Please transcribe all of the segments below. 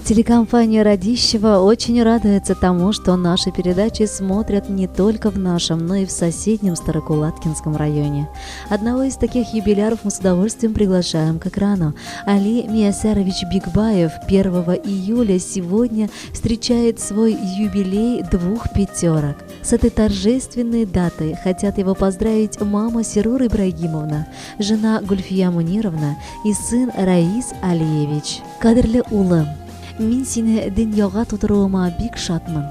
Телекомпания Радищева очень радуется тому, что наши передачи смотрят не только в нашем, но и в соседнем Старокулаткинском районе. Одного из таких юбиляров мы с удовольствием приглашаем к экрану. Али Миясарович Бикбаев 1 июля сегодня встречает свой юбилей двух пятерок. С этой торжественной датой хотят его поздравить мама Серур Ибрагимовна, жена Гульфия Мунировна и сын Раис Алиевич. Кадерле улым, мин сине дөньяга тудыруыма бик шатмын.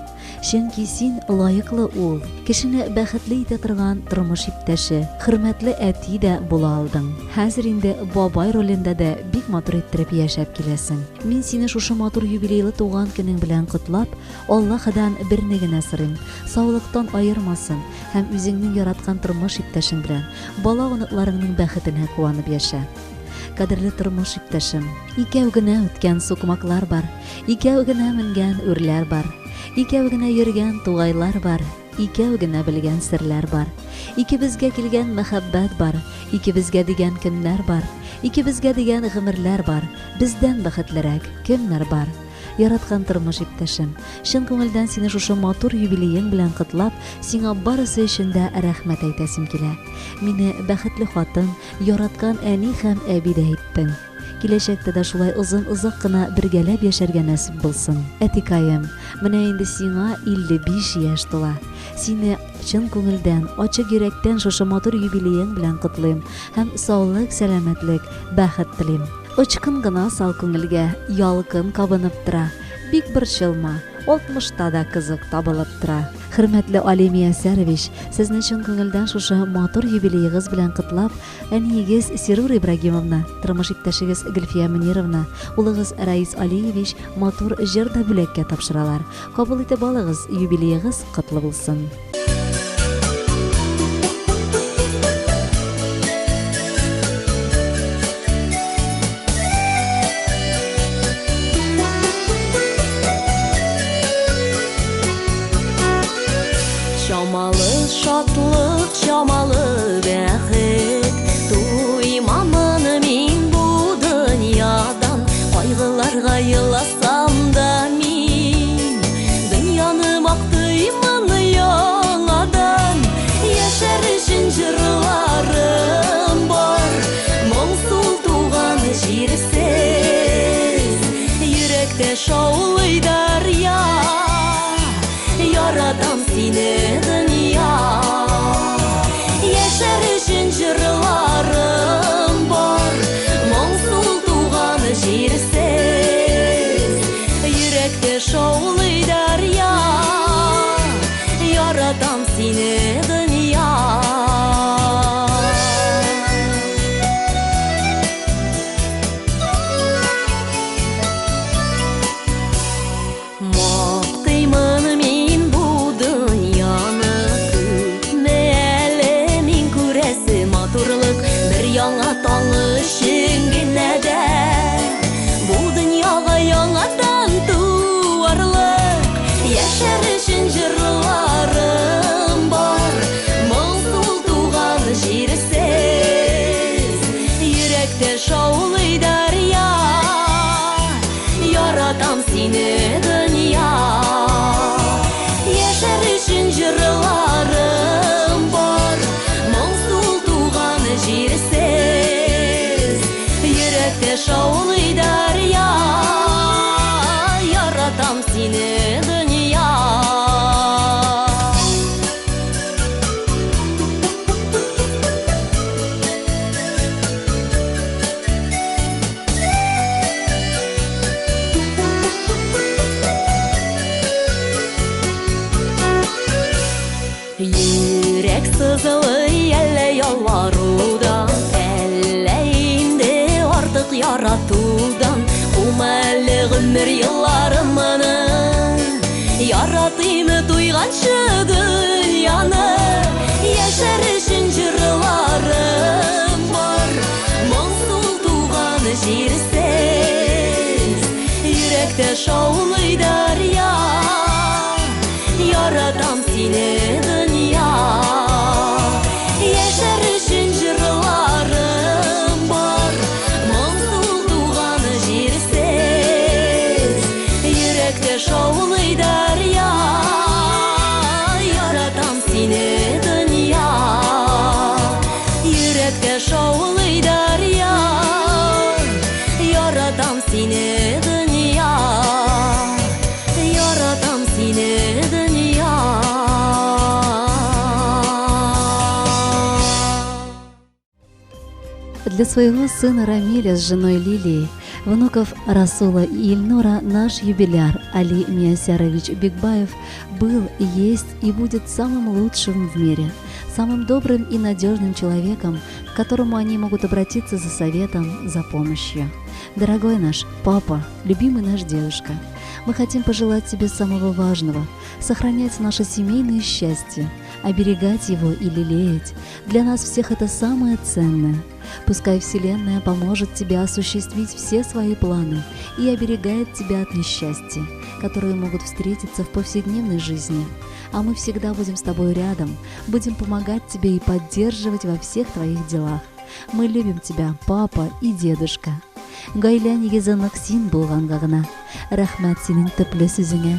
Чөнки син лаеклы ул, кешене бәхетле итә торган тормыш иптәше, хөрмәтле әти дә була алдың. Хәзер инде бабай ролендә дә бик матур иттереп яшәп киләсең. Мин сине шушы матур юбилейлы туган көнең белән котлап, Аллаһыдан берне генә сорыйм, саулыктан аермасын һәм үзеңнең яраткан тормыш иптәшең белән бала-оныкларыңның бәхетенә куанып яшә. Кадерле тормыш иптәшем, икәү генә үткән сукмаклар бар, икәү генә менгән үрләр бар, икәү генә йөргән тугайлар бар, икәү генә белгән серләр бар. Икебезгә килгән мәхәббәт бар, икебезгә дигән көннәр бар, икебезгә дигән гомерләр бар. Бездән бәхетлерәк кемнәр бар? Яраткан тормыш иптәшем, чын күңелдән сине шушы матур юбилеең белән котлап, сиңа барысы өчен дә рәхмәт әйтәсем килә. Мине бәхетле хатын, яраткан әни һәм әби дә иттең. Киләчәктә дә шулай озын-озак кына бергәләп яшәргә нәсип булсын. Әтикаем, менә инде сиңа 55 яшь тула. Сине чын күңелдән, ачык йөрәктән шушы матур юбилеең белән котлыйм һәм саулык, сәламәтлек, бәхет телим. Очкын гына сал күңелгә, ялкын кабынып тора. Бик борчылма, алтмышта да кызык табылып тора. Хөрмәтле Али Миясәрович, сезне чын күңелдән шушы матур юбилеегыз белән котлап, әниегез Серур Ибрагимовна, тормыш иптәшегез Гөлфия Мөнировна, улыгыз Раис Алиевич матур җыр да бүләккә тапшыралар. Кабул итеп алыгыз, юбилеегыз котлы булсын! Чамалы шатлык, чамалы бәхет, Туймамын мин бу дөньядан, Кайгыларга еласам да мин, Дөньяны мактыймын яңадан. Яшәр өчен җырларым бар, Моңсу туган җирсез, Йөрәктә шаулый дәрья, Яратам сине, дөнья. Яшәр өчен җырларым бар, Моңсу туган җирсез, Йөрәктә шаулый дәрья, Яратам сине, дөнья. Мактыймын мин бу дөньяны, Күпме әле мин күрәсе матурлык, Бер яңа таң өчен генә дә бу дөньяга яңадан туарлык. Яшәр өчен җырларым бар, Моңсу туган җирсез, Йөрәктә шаулый дәрья, Яратам сине, дөнья. Яшәр өчен җырларым бар, Моңсу туган җирсез, Йөрәктә шаулый дәрья, Яратам сине, дөнья. Йөрәк сызлый әллә ялварудан, әллә инде артык яратудан. Кума әле гомер елларымны, Яратыйм туйганчы дөньяны. Яшәр өчен җырларым бар, Моңсу туган җирсез, Йөрәктә шаулый дәрья, Яратам сине, дөнья. Яшәр өчен җырларым бар, Моңсу туган җирсез, Йөрәктә шаулый дәрья. Яратам сине, дөнья. Йөрәктә шаулый дәрья. Яратам сине, дөнья. Яратам сине, дөнья. Для своего сына Рамиля с женой Лилией, внуков Расула и Ильнура, наш юбиляр Али Миясярович Бикбаев был, есть и будет самым лучшим в мире, самым добрым и надежным человеком, к которому они могут обратиться за советом, за помощью. Дорогой наш папа, любимый наш дедушка, мы хотим пожелать тебе самого важного – сохранять наше семейное счастье, оберегать его и лелеять. Для нас всех это самое ценное. Пускай Вселенная поможет тебе осуществить все свои планы и оберегает тебя от несчастья, которые могут встретиться в повседневной жизни. А мы всегда будем с тобой рядом, будем помогать тебе и поддерживать во всех твоих делах. Мы любим тебя, папа и дедушка. Гаилә нигезе нык син булганга гына. Рәхмәт синең төпле сүзеңә.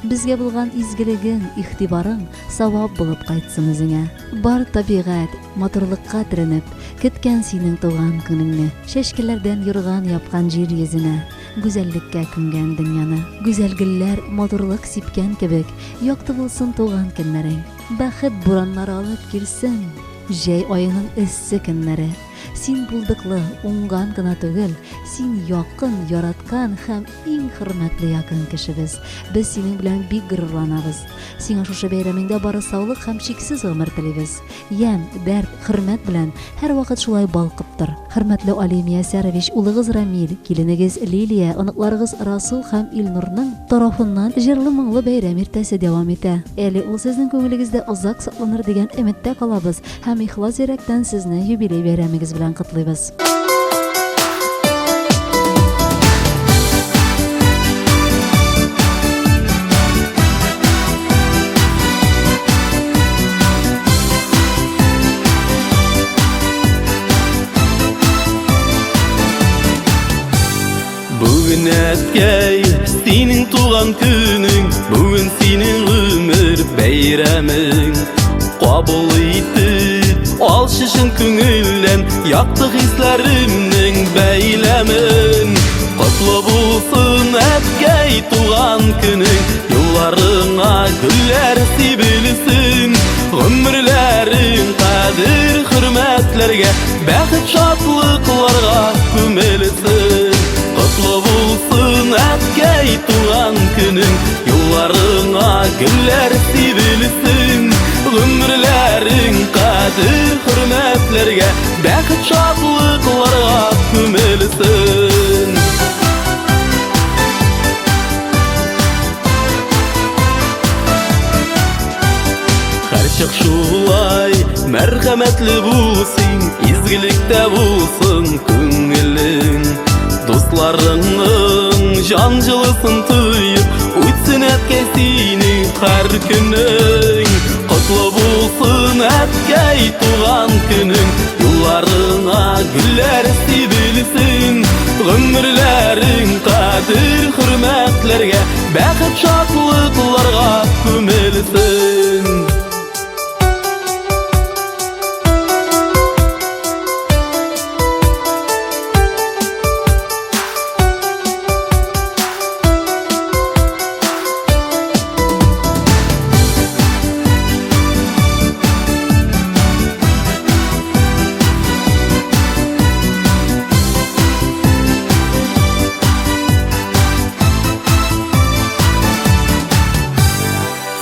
Безгә булган изгелегең, игътибарың савап булып кайтсын үзеңә. Бар табигать, матурлыкка төренеп, көткән синең туган көнеңне. Чәчкәләрдән юрган япкан җир йөзенә, гүзәллеккә күмгән дөньяны. Гүзәл гөлләр матурлык сипкән кебек, якты булсын туган көннәрең. Бәхет бураннары алып килсен, җәй аеның эссе көннәре. Син булдыклы, уңган гына түгел, син якын, яраткан һәм иң хөрмәтле якын кешебез. Без синең белән бик горурланабыз. Сиңа шушы бәйрәмеңдә бары саулык һәм чиксез гомер телибез. Ямь, дәрт, хөрмәт белән һәрвакыт шулай балкып тор. Хөрмәтле Али Миясәрович, улыгыз Рамил, киленегез Лилия, оныкларыгыз Расул һәм Илнурның тарафыннан җырлы-моңлы бәйрәм иртәсе дәвам итә. Әле ул сезнең күңелегездә озак сакланыр дигән өметтә калабыз һәм ихлас йөрәктән сезне юбилей бәйрәмегез белән котлыйбыз. Бүген әткәй, синең туган көнең, бүген синең гомер бәйрәмең. Кабул итеп, ал чын күңелдән якты хисләремнең бәйләмен. Котлы булсын, әткәй, туган көнең, юлларыңа гөлләр сибелсен. Гомерләрең кадер хөрмәтләргә, бәхет шатлыкларга күмелсен. Котлы булсын, әткәй, туган көнең, юлларыңа гөлләр сибелсен. Гомерләрең кадер хөрмәтләргә, бәхет шатлыкларга күмелсен. Һәрчак шулай мәрхәмәтле бул син, изгелектә булсын күңелең. Дусларыңның җан җылысын тоеп, үтсен әткәй синең һәр көнең. Котлы булсын, әткәй, туган көнең, юлларыңа гөлләр сибелсен. Гомерләрең кадер хөрмәтләргә, бәхет шатлыкларга күмелсен.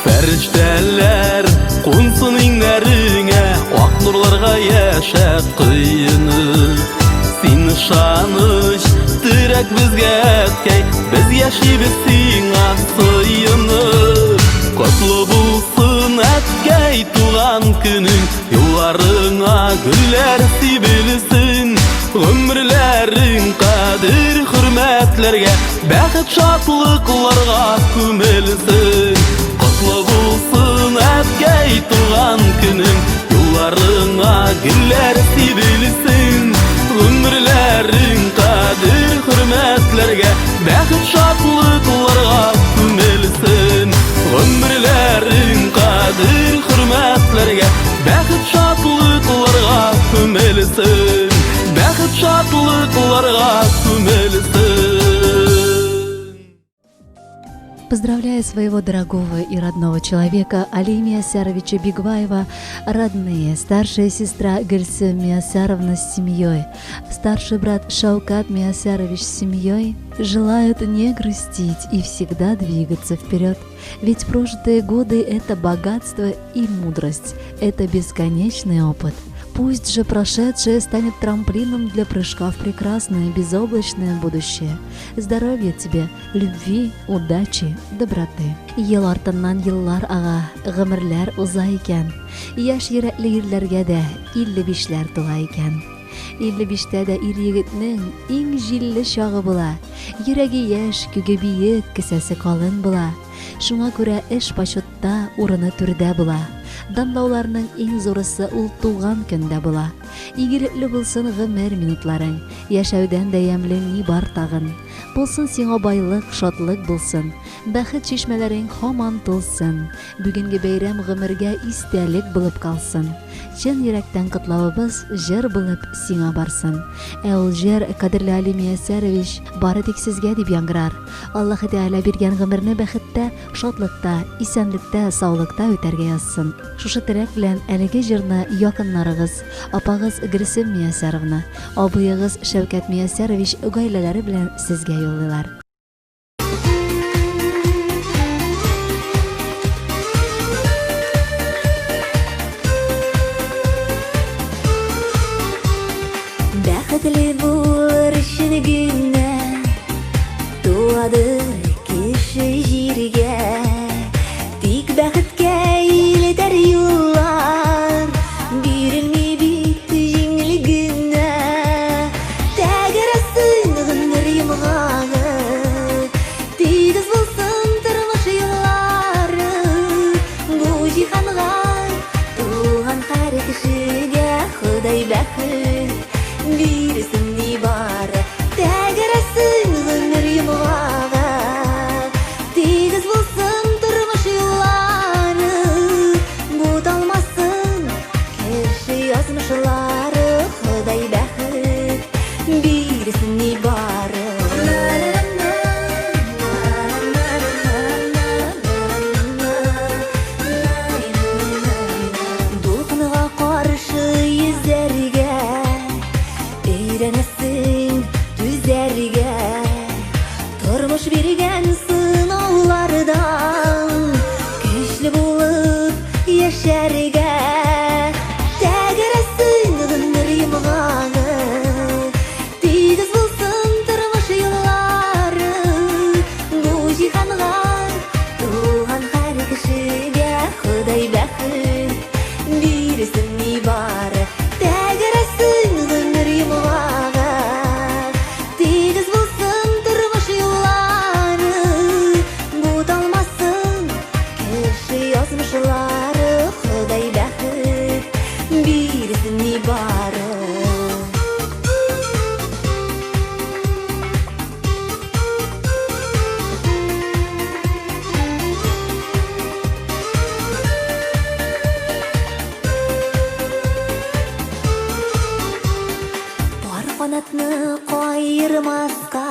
Фәрештәләр кунсын иңнәреңә, ак нурларга яшә коенып. Син ышаныч, терәк безгә, әткәй, без яшибез сиңа сыенып. Котлы булсын, әткәй, туган көнең, юлларыңа гөлләр сибелсен. Гомерләрең кадер хөрмәтләргә, бәхет шатлыкларга күмелсен. Котлы булсын, әткәй, туган көнең, юлларыңа гөлләр сибелсен. Гомерләрең кадер хөрмәтләргә, бәхет шатлыкларга Поздравляя своего дорогого и родного человека Али Миасяровича Бигваева, родные, старшая сестра Гельсем Миасяровна с семьей, старший брат Шаукат Миасярович с семьей желают не грустить и всегда двигаться вперед. Ведь прожитые годы – это богатство и мудрость, это бесконечный опыт. Пусть же прошедшее станет трамплином для прыжка в прекрасное, безоблачное будущее. Здоровья тебе, любви, удачи, доброты. Ел артыннан еллар ага, гомерләр уза икән. Яшь йөрәкле ирләргә дә 55ләр тула икән. 55тә дә ир егетнең иң җилле чагы була. Йөрәге яшь, күге биек, кесәсе калын була. Шуңа күрә эш почетта, урыны түрдә була. Данлауларның иң зурысы ул туган көндә була. Игелекле булсын гомер минутларың, яшәүдән дә ямьле ни бар тагын. Булсын сиңа байлык, шатлык булсын, бәхет чишмәләрең һаман тулсын. Бүгенге бәйрәм гомергә истәлек булып калсын. Чын йөрәктән котлавыбыз җыр булып сиңа барсын. Ә ул җыр, кадерле Али Мияссәрович, бары тик сезгә дип яңгырар. Аллаһы Тәгалә биргән гомерне бәхеттә, шатлыкта, исәнлектә, саулыкта үтәргә язсын. Шушы теләк белән әлеге җырны якыннарыгыз, апагыз Гөлсем Мияссәровна, абыегыз Шәүкәт Мияссәрович гаиләләре белән сезгә юллыйлар. Бәхетле булыр өчен генә туадыр кеше җиргә. Тик бәхеткә илтәр юллар бирелми бит җиңел генә. Тәгәрәсен гомер йомгагы, тигез булсын тормыш юллары. Бу җиһанга туган һәр кешегә Ходай бәхет бирсен нибары. Тәгәрәсен гомер йомгагы, тигез булсын тормыш юллары. Буталмасын кеше язмышлары, Ходай бәхет бирсен нибары. Дулкынга каршы йөзәргә өйрәнәсең, түзәргә. Тормыш биргән сынаулардан көчле булып яшәргә. Тәгәрәсен гомер йомгагы, тигез булсын тормыш юллары. Бу җиһанга туган һәр кешегә Ходай бәхет бирсен нибары. Тәгәрәсен гомер йомгагы, тигез булсын тормыш юллары. Буталмасын кеше язмышлары, Ходай бәхет бирсен нибары. Пар канатны каермаска,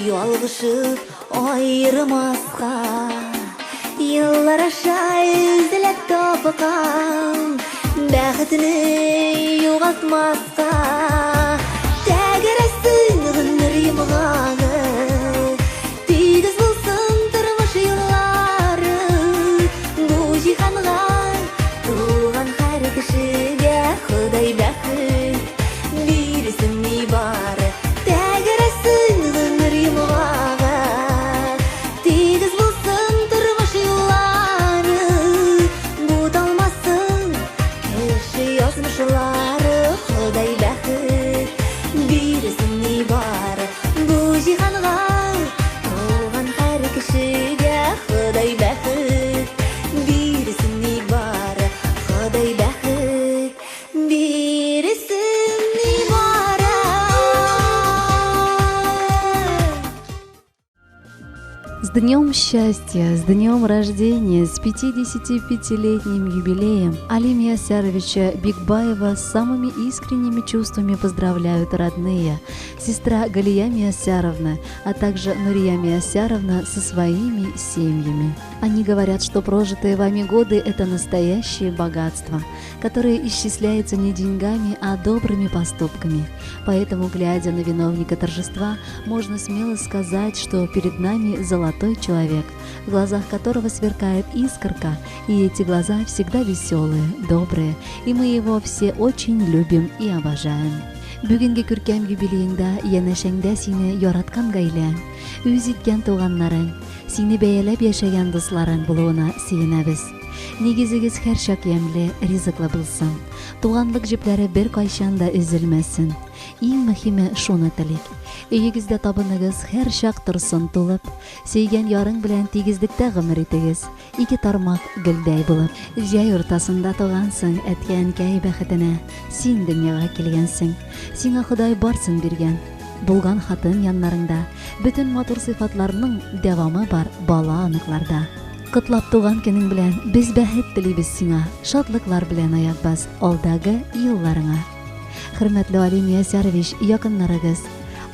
ялгышып аермаска. Еллар аша эзләп тапкан бәхетне югалтмаска. Тәгәрәсен гомер йомгагы, тигез булсын тормыш юллары. Бу җиһанга туган һәр кешегә Ходай бәхет бирсен нибары. Тәгәрәсен гомер йомгагы, тигез булсын тормыш юллары. Буталмасын кеше язмышлары, Ходай бәхет днем счастья, с днем рождения, с 55-летним юбилеем Алим Ясяровича Бикбаева с самыми искренними чувствами поздравляют родные, сестра Галия Миясяровна, а также Нурия Миясяровна со своими семьями. Они говорят, что прожитые вами годы – это настоящее богатство, которое исчисляется не деньгами, а добрыми поступками. Поэтому, глядя на виновника торжества, можно смело сказать, что перед нами золотой человек, в глазах которого сверкает искорка, и эти глаза всегда веселые, добрые, и мы его все очень любим и обожаем. Бүгенге күркәм юбилееңда янәшәңдә сине яраткан гаиләң, үз иткән туганнарың, сине бәяләп яшәгән дусларың булуына сөенәбез. Нигезегез һәрчак ямьле, ризыклы булсын. Туганлык җепләре беркайчан да өзелмәсен. Иң мөһиме шуны телик. Өегездә табыныгыз һәрчак торсын тулып. Сөйгән ярың белән тигезлектә гомер итегез. Ике тармак гөлдәй булып. Җәй уртасында тугансың, әткә-әнкәй бәхетенә син дөньяга килгәнсең. Сиңа Ходай барсын биргән. Булган хатын яннарыңда, бөтен матур сыйфатларның дәвамы бар бала-оныкларда. Котлап туган көнең белән без бәхет телибез сиңа, шатлыклар белән аяк бас алдагы елларыңа. Хөрмәтле Али Миясярович, якыннарыгыз,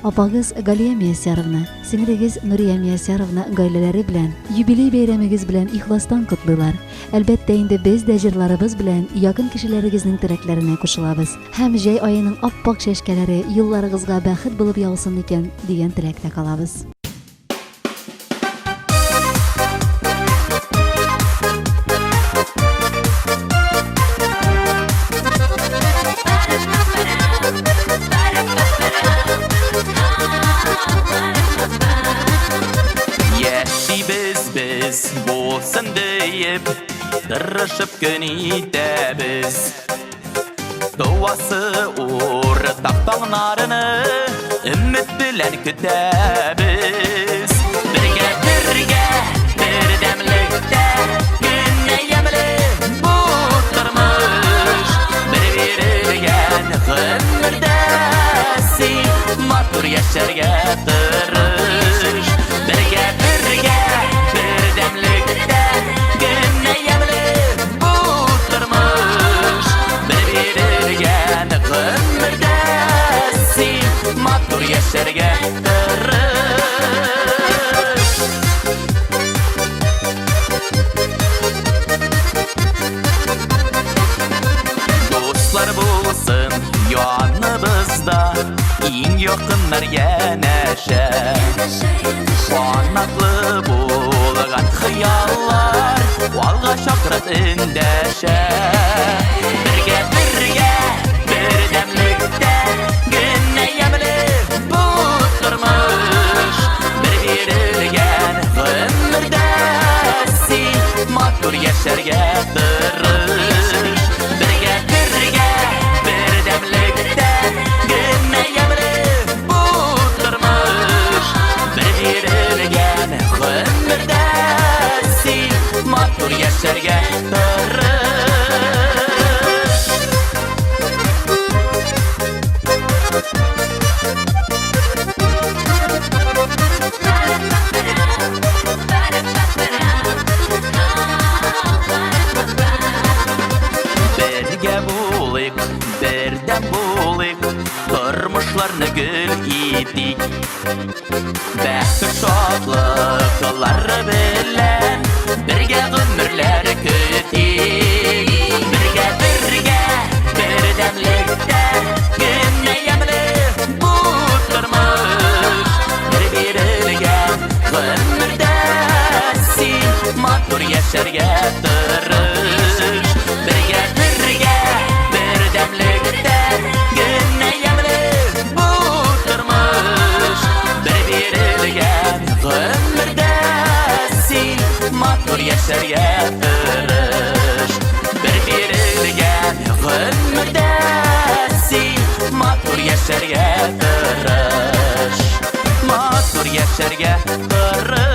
апагыз Галия Миясяровна, сеңлегез Нурия Миясяровна гаиләләре белән юбилей бәйрәмегез белән ихластан котлыйлар. Әлбәттә инде без дә җырларыбыз белән якын кешеләрегезнең теләкләренә кушылабыз. Һәм җәй аеның ап-ак чәчкәләре юлларыгызга бәхет булып яусын икән дигән теләктә калабыз. Яшибез без булсын диеп, тырышып көн итәбез. Туасы уртак таңнарны өмет белән көтәбез. Бергә, бергә, бердәмлектә генә ямьле бу тормыш. Бер бирелгән гомердә син матур яшәргә тырыш. Бергә, бергә, бердәмлектә генә ямьле бу тормыш. Бер бирелгән гомердә син матур яшәргә тырыш. Дуслар булсын яныбызда, иң якыннар янәшә. Канатлы булган хыяллар алга чакырып эндәшә. Бергә, бергә, бердәмлектә генә ямьле бу тормыш. Бер бирелгән гомердә син матур яшәргә тырыш. Бергә, бергә, бердәмлектә генә ямьле бу тормыш. Бер бирелгән гомердә син матур яшәргә тырыш. Бергә булыйк, бердәм булыйк, тормышларны гөл итик. Бәхет шатлыклар белән бергә гомерләр көтик. Бергә, бергә, бердәмлектә генә ямьле бу тормыш. Бер бирелгән гомердә син матур яшәргә тырыш. Бергә, бергә, бердәмлектә генә ямьле бу тормыш. Бер бирелгән гомердә син матур яшәргә тырыш. Бер бирелгән гомердә син матур яшәргә тырыш. Матур яшәргә тырыш.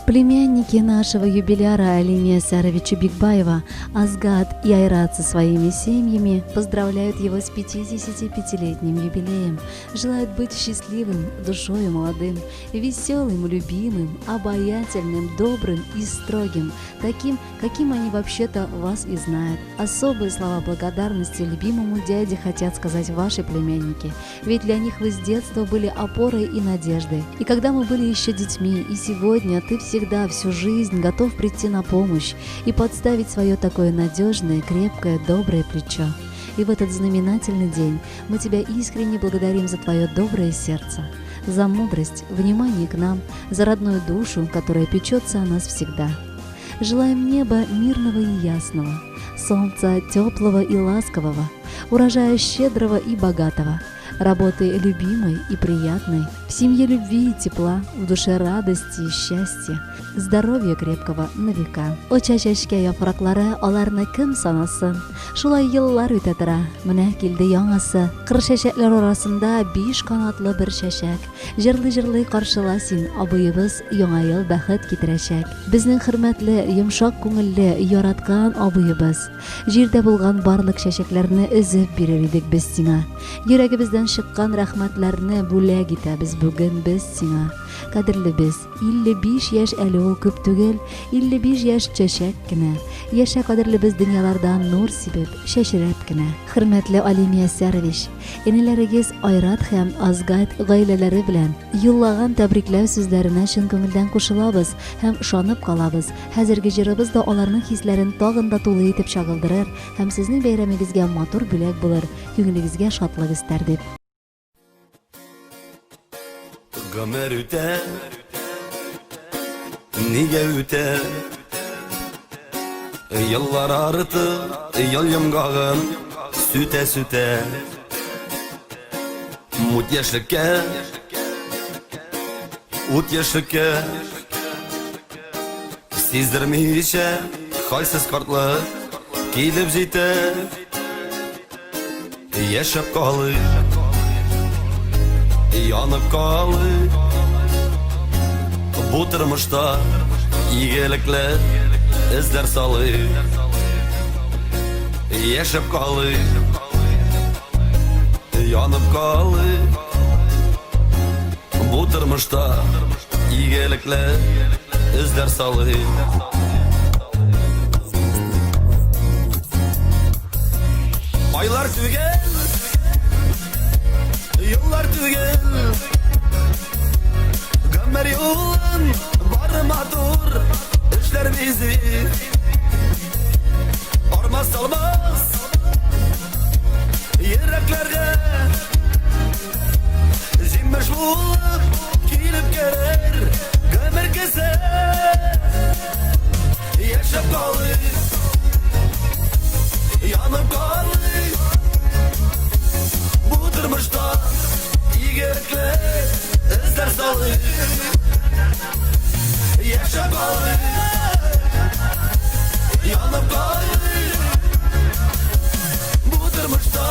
Племянники нашего юбиляра Алимия Саровича Бикбаева, Азгат и Айрат со своими семьями поздравляют его с 55-летним юбилеем. Желают быть счастливым, душою молодым, веселым, любимым, обаятельным, добрым и строгим, таким, каким они вообще-то вас и знают. Особые слова благодарности любимому дяде хотят сказать ваши племянники, ведь для них вы с детства были опорой и надеждой. И когда мы были еще детьми, и сегодня ты всегда всю жизнь готов прийти на помощь и подставить свое такое надежное, крепкое, доброе плечо. И в этот знаменательный день мы тебя искренне благодарим за твое доброе сердце, за мудрость, внимание к нам, за родную душу, которая печется о нас всегда. Желаем неба мирного и ясного, солнца теплого и ласкового, урожая щедрого и богатого, работы любимой и приятной, в семье любви и тепла, в душе радости и счастья, здоровья крепкого на века. Оча чәчкә яфраклары, аларны кем санасын? Шулай еллар үтә тора, менә килде яңасы. Кыр чәчәкләр арасында биш канатлы бер чәчәк. Җырлый-җырлый каршыла син, абыебыз, яңа ел бәхет китерәчәк. Безнең хөрмәтле, йомшак күңелле, яраткан абыебыз. Җирдә булган барлык чәчәкләрне өзеп бирер идек без сиңа. Йөрәгебездән чыккан рәхмәтләрне бүләк итәбез бүген без сиңа. Кадерлебез, 55 яшь әле ул күп түгел, 55 яшь чәчәк кенә. Яшә, кадерлебез, дөньяларда нур сибеп, чәчрәп кенә. Хөрмәтле Алим Ясәрович, энеләрегез Айрат һәм Азгат гаиләләре белән юллаган тәбрикләү сүзләренә чын күңелдән кушылабыз һәм ышанып калабыз, хәзерге җырыбыз да аларның хисләрен тагын да тулы итеп чагылдырыр һәм сезнең бәйрәмегезгә матур бүләк булыр, күңелегезгә шатлык өстәр дип. Гомер үтә, нигә үтә? Еллар арты, ел йомгагын сүтә-сүтә. Мут яшьлеккә, ут яшьлеккә Сиздермичә, хәлсез картлык килеп җитә. Яшәп калыйк, янып калыйк. Бу тормышта игелекле эзләр салыйк. Яшәп калыйк, янып калыйк. Бу тормышта игелекле эзләр салыйк. Айлар түгел, еллар түгел, Гомер юлын бар матур эшләр бизи. Армас салмас йөрәкләргә Җимеш булып килеп керер гомер көзе. Яшәп калыйк, янып калыйк. Бу тормышта игелекле эзләр салыйк. Яшәп калыйк, янып калыйк. Бу тормышта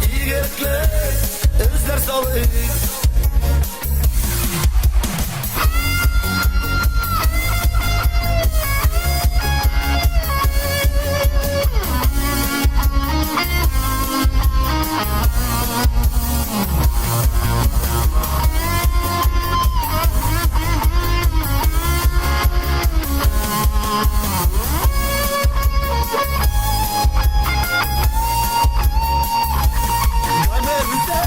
игелекле эзләр салыйк. Гомер үтә.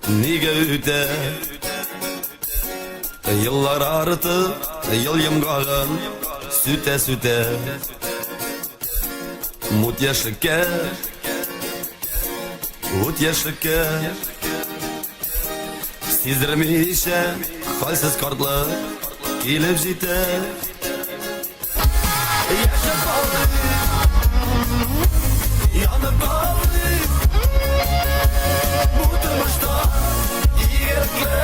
Нигә үтә? Еллар арты, ел йомгагын сүтә-сүтә. Мут яшьлеккә, ут яшьлеккә. Сиздермичә, хәлсез картлык килеп җитә. Яшәп калдык, янып калдык. Бу тормышта игелекле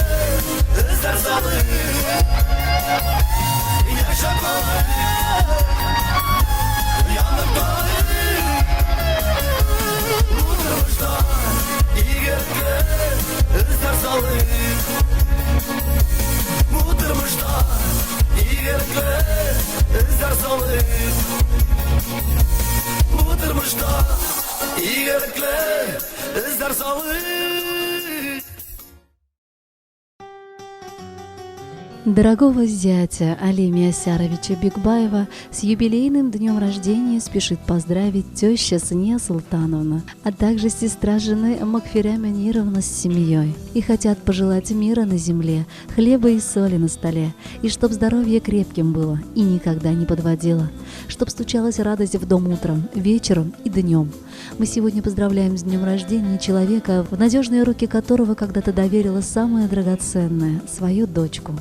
эзләр салып. Яшәп калдык, янып калдык. Бу тормышта игелекле эзләр салып. Бу тормышта игелекле эзләр салып. Бу тормышта игелекле эзләр салып. Дорогого зятя Алимия Сяровича Бикбаева с юбилейным днем рождения спешит поздравить теща Сания Султановна, а также сестра жены Макфиря Мунировна с семьей. И хотят пожелать мира на земле, хлеба и соли на столе, и чтоб здоровье крепким было и никогда не подводило, чтоб стучалась радость в дом утром, вечером и днем. Мы сегодня поздравляем с днем рождения человека, в надежные руки которого когда-то доверила самое драгоценное – свою дочку.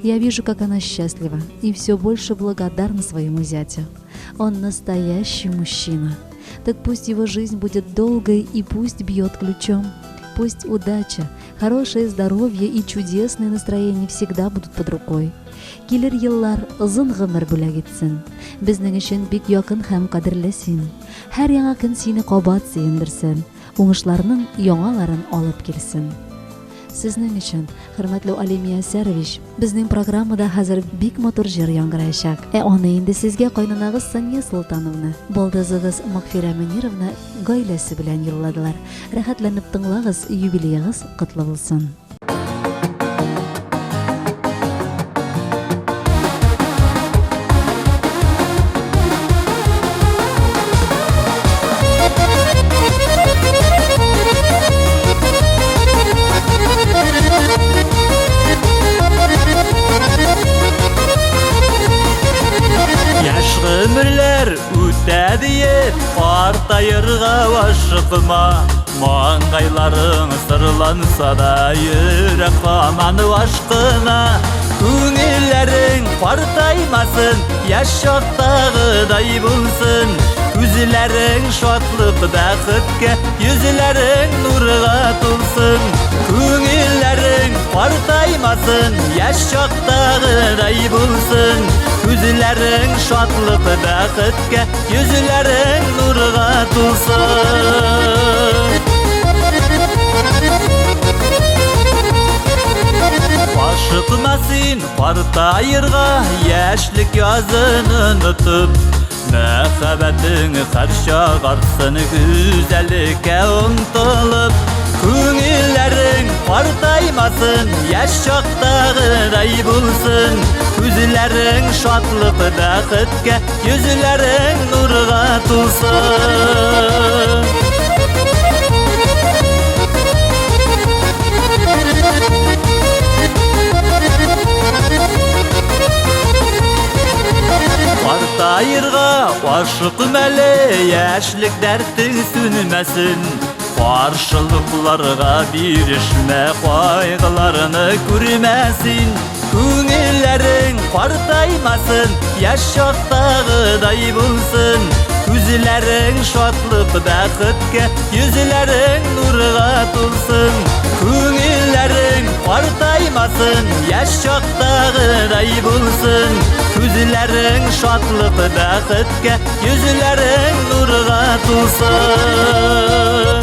Я вижу, как она счастлива и все больше благодарна своему зятю. Он настоящий мужчина. Так пусть его жизнь будет долгой и пусть бьет ключом. Пусть удача, хорошее здоровье и чудесное настроение всегда будут под рукой. Килер еллар озын гомер бүләк итсен. Безнең өчен бик якын һәм кадерле син. Һәр яңа көн сине кабат сөендерсен, уңышларның яңаларын алып килсен. Сезнең өчен, хөрмәтле Алим Ясәрович, безнең программада хәзер бик матур җыр яңгыраячак. Ә аны инде сезгә кайнанагыз Сания Солтановна, балдызыгыз Магфирә Мөнировна гаиләсе белән юлладылар. Рәхәтләнеп тыңлагыз, юбилеегыз котлы булсын. Яшь гомерләр үтә диеп, картаерга ашыкма. Маңгайларың сырланса да, йөрәк һаман ашкына. Күңелләрең картаймасын, яшь чактагыдай булсын. Күзләрең шатлык бәхеткә, йөзләрең нурга тулсын. Күңелләрең картаймасын, яшь чактагыдай булсын. Күзләрең шатлык бәхеткә, йөзләрең нурга тулсын. Ашыкма син картаерга, яшьлек язын онытып. Мәхәббәтең һәрчак артсын, гүзәллеккә омтылып. Күңелләрең картаймасын, яшь чактагыдай булсын. Күзләрең шатлык бәхеткә, йөзләрең нурга тулсын. Картаерга ашыкма әле, яшьлек дәртең сүнмәсен. Каршылыкларга бирешмә, кайгыларны күрмә син. Күңелләрең картаймасын, яшь чактагыдай булсын. Күзләрең шатлык бәхеткә, йөзләрең нурга тулсын. Күңелләрең картаймасын, яшь чактагыдай булсын. Күзләрең шатлык бәхеткә, йөзләрең нурга тулсын.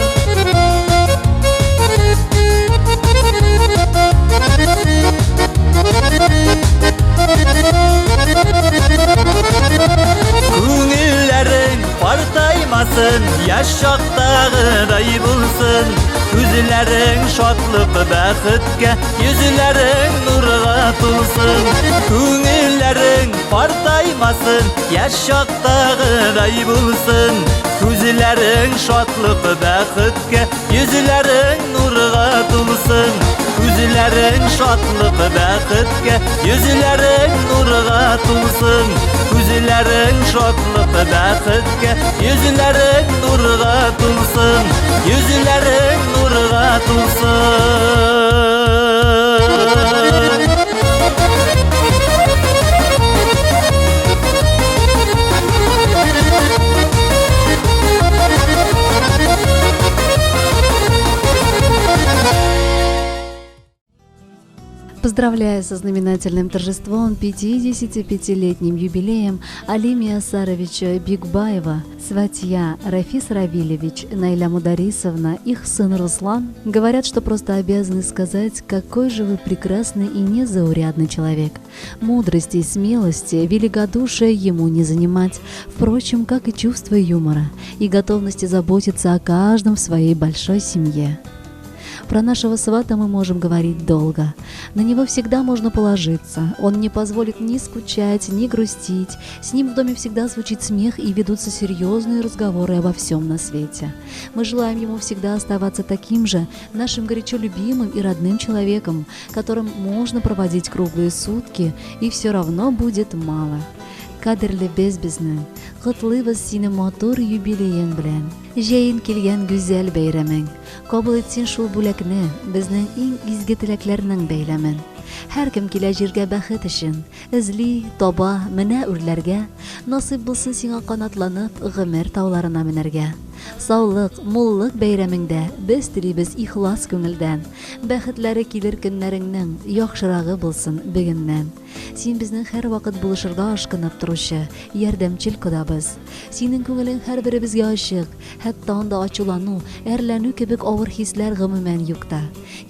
Күңелләрең картаймасын, яшь чактагыдай булсын. Күзләрең шатлык бәхеткә, йөзләрең нурга тулсын. Күңелләрең картаймасын, яшь чактагыдай булсын. Күзләрең шатлык бәхеткә, йөзләрең нурга тулсын. Күзләрең шатлык бәхеткә, йөзләрең нурга тулсын. Күзләрең шатлык бәхеткә, йөзләрең нурга тулсын. Йөзләрең нурга тулсын. Поздравляю со знаменательным торжеством 55-летним юбилеем Алимия Саровича Бигбаева, сватья Рафис Равилевич, Найля Мударисовна, их сын Руслан. Говорят, что просто обязаны сказать, какой же вы прекрасный и незаурядный человек. Мудрости и смелости, великодушия ему не занимать, впрочем, как и чувство юмора и готовности заботиться о каждом в своей большой семье. Про нашего свата мы можем говорить долго. На него всегда можно положиться. Он не позволит ни скучать, ни грустить. С ним в доме всегда звучит смех и ведутся серьезные разговоры обо всем на свете. Мы желаем ему всегда оставаться таким же, нашим горячо любимым и родным человеком, которым можно проводить круглые сутки, и все равно будет мало. Кадерлебез безнең, котлыйбыз сине матур юбилеең белән. Җәен килгән гүзәл бәйрәмең. Кабул ит син шул бүләкне, безнең иң изге теләкләрнең бәйләмен. Һәркем килә җиргә бәхет өчен, эзли, таба, менә үрләргә. Насыйп булсын сиңа канатланып, гомер тауларына менәргә. Саулык, муллык бәйрәмеңдә без телибез ихлас күңелдән. Бәхетләре килер көннәреңнең, яхшырагы булсын бөгеннән. Син безнең һәрвакыт булышырга ашкынып торучы, ярдәмчел кодабыз. Синең күңелең һәрберебезгә ачык, хәтта анда ачулану, әрләнү кебек авыр хисләр гомумән юк та.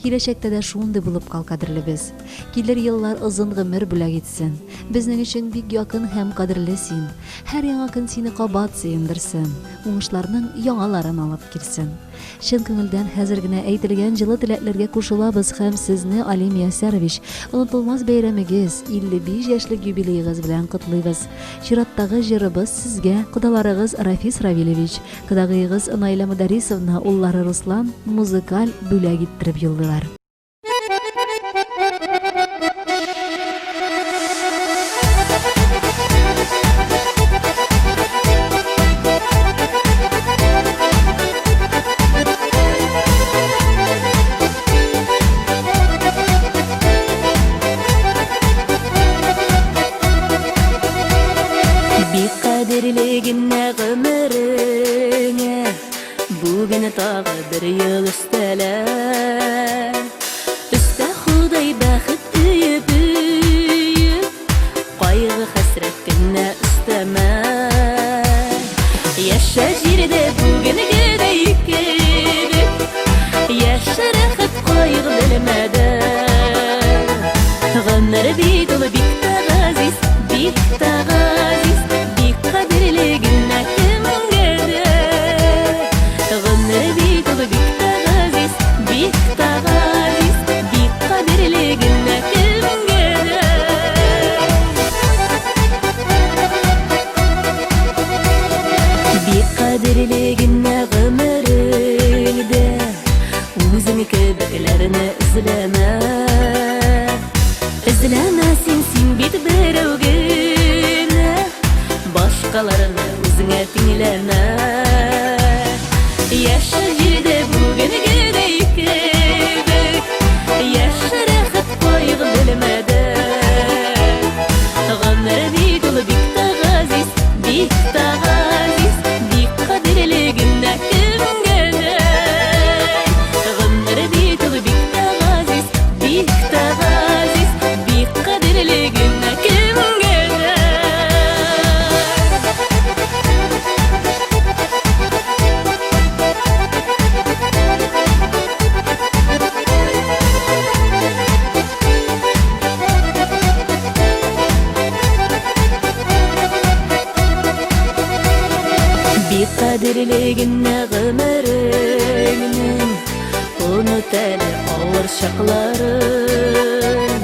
Киләчәктә дә шундый булып кал, кадерлебез. Килер еллар озын гомер бүләк итсен. Безнең өчен бик якын һәм кадерле син. Һәр яңа көн сине кабат сөендерсен, уңышларның яңаларын алып килсен. Чын күңелдән хәзер генә әйтелгән җылы теләкләргә кушылабыз һәм сезне, Алим Ясәрович, онытылмас бәйрәмегез, 55 яшьлек юбилеегыз белән котлыйбыз. Чираттагы җырыбыз сезгә, кодаларыгыз Рафис Равилевич, кодагыегыз Наилә Мөдәрисовна, уллары Руслан музыкаль бүләк иттереп юллыйлар. Бик кадерле генә гомереңә Бүген тагы бер ел өстәлә. Өстә Ходай бәхет өеп өеп, Кайгы хәсрәт кенә өстәмә. Яшә җирдә бүгенгедәй кебек, Яшә рәхәт кайгы белмәдән. Гомер бит ул бик тә газиз, бик тә газиз, Бик кадерле генә кемгә дә. Гомер бит ул бик тә газиз, бик тә газиз, Бик кадерле генә кемгә дә. Бик кадерле генә гомереңдә Үзең кебекләрне эзләмә. Эзләмә син, син бит берәү генә, Башкаларны үзеңә тиңләмә. Яшә җирдә бүгенгедәй кебек, Яшә рәхәт кайгы белмәдән. Гомер бит ул бик тә газиз, бик тә газиз, Бик кадерле генә кемгә дә. Гомер бит ул бик тә газиз, бик тә газиз, Бик кадерле генә кемгә дә. Бик кадерле генә гомереңнең Оныт әле авыр чакларын.